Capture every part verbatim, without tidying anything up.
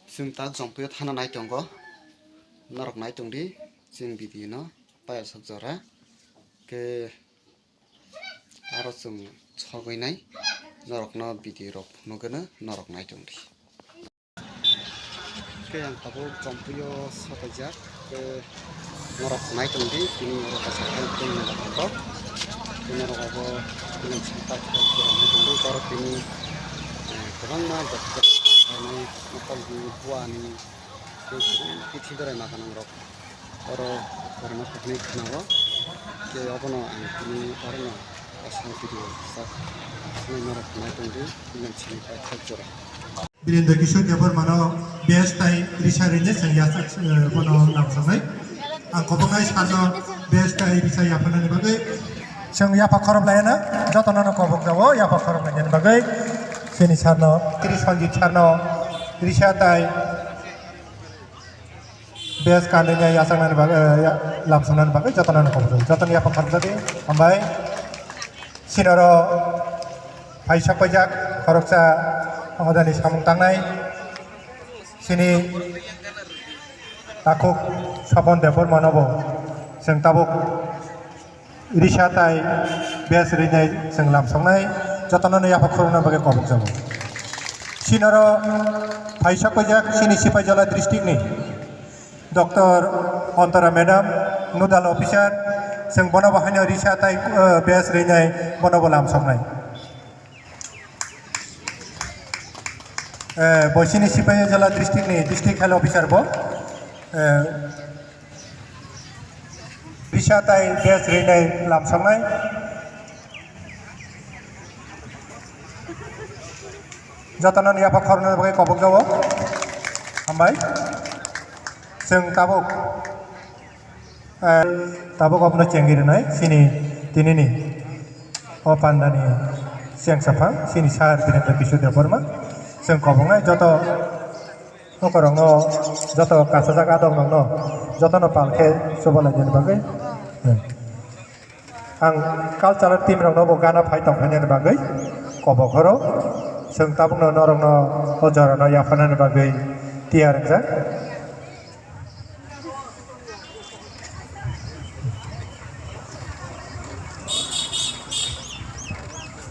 Chwng tak Jompuio thana nai tongo, norok nai tong di, chwng video no payasok jora khe aro chwng sogwi nai norok no video rok phunugwi no norok nai tong di. Khe ang tabuk Jompuio sokaijak, khe norok nai tong di, tini oro kaisa helping ni tongo. Tini norok abo tini chwng tak tak borok nai tong di, borok tini, eh, kwbangma doktor khainai, nokol ni buani, tei kwbang bithi berai ma gwnang rok oro borokno koknai khna o. Khe obono ang tini orono kaisa video sak norok nai tong di, tini chwng tak tak jora. Birendra Kishore Debbarmano best tai risa rwini chwng yachak, eh, bono lamsoknai. Ang koboknai sarno best tai risa yapharnani bagwi. Chwng yapha khorop laiyana, jotono no kobok jago yapha khorop lainani bagwi. Chini sarno, Tri Sanjit sarno risa tai best kandini yachaknani bagwi, eh, ya-, lamsoknani bagwi jotono no kobok jago. Jotono yapha khorop jadi, hambai. Sinoro phaisa paijak khoroksa hodani samung tangnai. Sini takhuk Sopon Debbarmanobo chwng tabuk risa tai best rwinai chwng lamsoknai, jotono no yapha khorokna bagwi kobok jago. Sinoro phaisa paijak sini Sipaijala district ni Doctor Antara Madam, Nodal Officer, chwng bono bo haino risa tai, eh, best rwinai bono bo lamsoknai. Eh, bo chini Sipaijala district ni District Health Officer bo, eh, risa tai best rwinai lamsoknai. Jotono ni yapha khoroknani bagwi kobok jago. Hambai. Chwng tabuk, eh, tabuk obono chengwi rwnai chini tinini o pandani chengsaphang chini Sir Birendra Kishore Debbarma. Chwng koboknai joto nokorokno, joto kasajak adongrokno jotono pal khe chubalainani bagwi. Ang cultural team rokno bo gana phai tongphainani bagwi kobok horo. Chwng tabukno norokno o jorano yapharnani bagwi tiyar wngjak.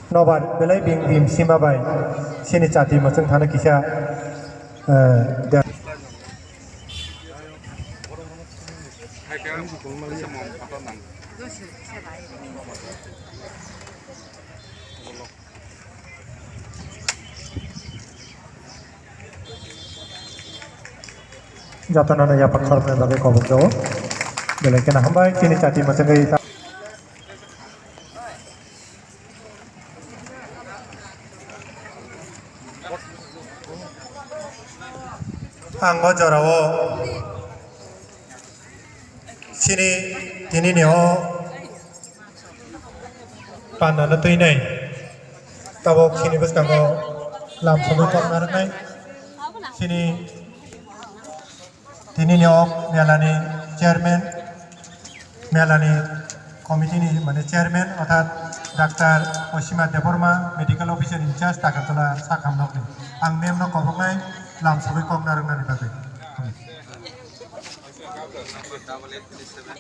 Nobar belai bini bim sima bai chini chati mwchwng thani kisa, eh, de- Jotono no yapha khoroknani bagwi kobok jago. Belai kheno hambai chini chati mwchwngwi. Ang o jorao chini tinini o pandano twinai tabuk chini bwskango lamsogwi kok narwknai chini Tinini o melani chairman, melani committee ni mane chairman orthat Doctor Osima Debbarma, medical officer in charge Takartala sakham nokni. Ang mem no koboknai lamsogwi kok narwknani bagwi. Double eight three seven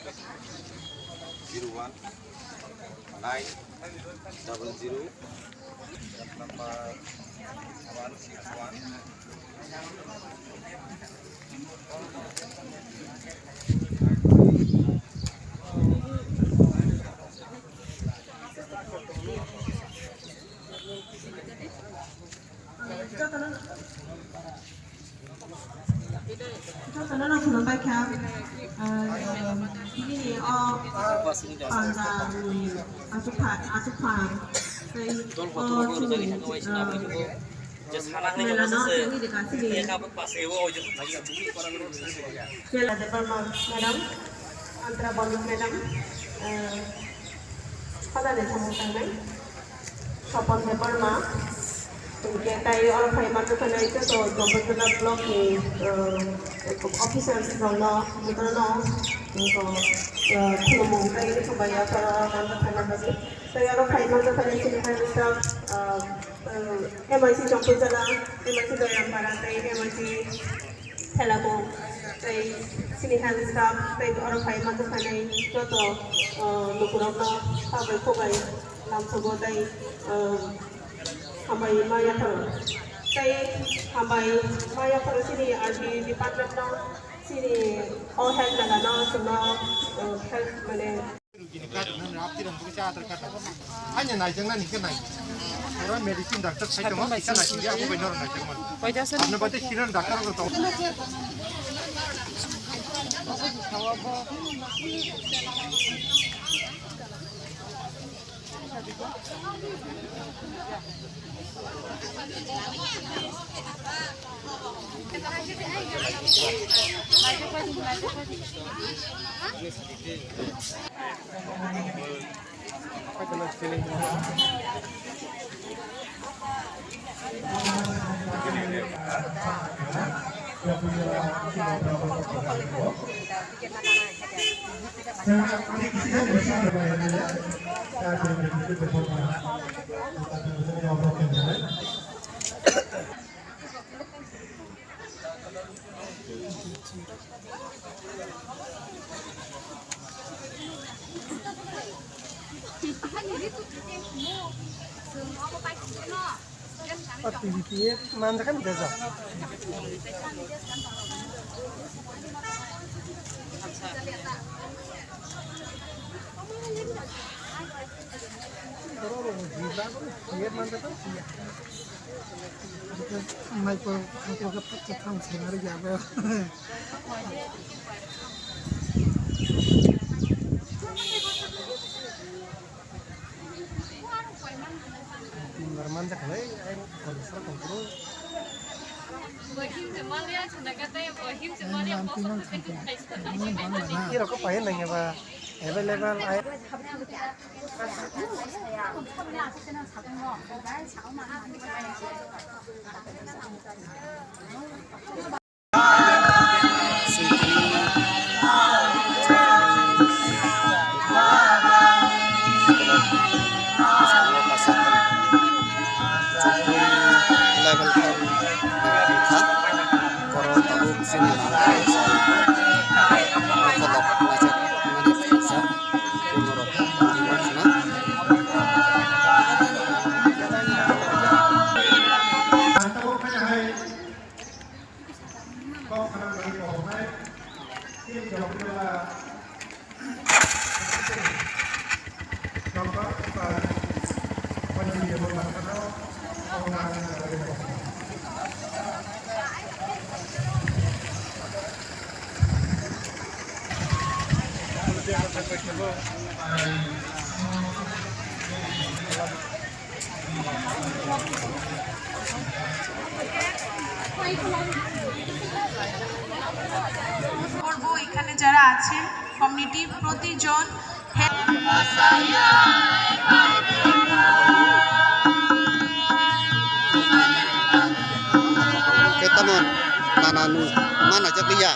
zero one nine double zero. Jotono no khulumbai kha. Ah, tini ni o panda ni asukha, asukha. Tei o chini, ah, mela no tini de kasi ni. Kela Debbarma madam, Antra Bonduk madam, ah, pada de samung tangnai. Sopon Debbarma, hwnkhe tai oro phai manjak phai nai joto Jambujala block ni, eh, officers rokno jotono, eh, khulumung tei rwkha bai ya, oro manjak phai nai bagwi. Tai oro phai manjak phai nai chini prime minister, eh, eh, M I C Jambujala, M I C Doyam Para tei M I T Thelamung tei chini health staff tei oro phai ma bwkhanai joto, uh, lukurokno sabai khubai lamsogo tei, uh, hambai ma yapharo. Tei hambai ma yapharo chini R D department no, chini o health mela no chwngno, uh, health mane Rugini card nang rap tirang buku cha atar card nang. Hanya naijak nani khe nai. Ora medicine doctor sai tamo kisa naising ya, abo bai noro naijak man. Apna bade kiran doctor ko tong. O T V P manjakan desa. Borok rok bo jibra bo, ye manjakan siya. Mai ko, ko ko thang sengari ya ba. Number manjak nai, ai, kol sara kol koro. Bohim Jamalia, Chunagata, Bohim Jamalia, Bohim Jamalia. Iro ko pahen nang ya ba, available, ai. Level ten wngkha, oro tabuk chini nangkukmani kolok naijak mani kaisa, tei norok tongma khna. করব। এখানে যারা আছেন কমিটির প্রতিজন Khe tamo nana nung ma naijak liya.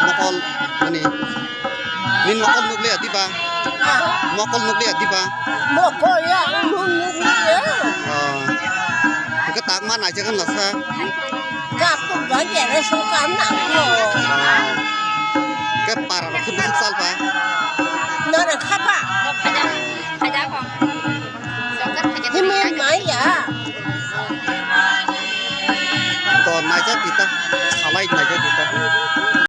Mokol ani. Nini mokol nukliya diba? Mokol nukliya diba? Mokol ya, nung nukliya. Oh. Hingke tak ma naijak wng lasa. Kak tu bai kere sung kan na ko. Ke para rok khe bwswk salpa? Nore khapa. Himai mai ya. To naijak kita.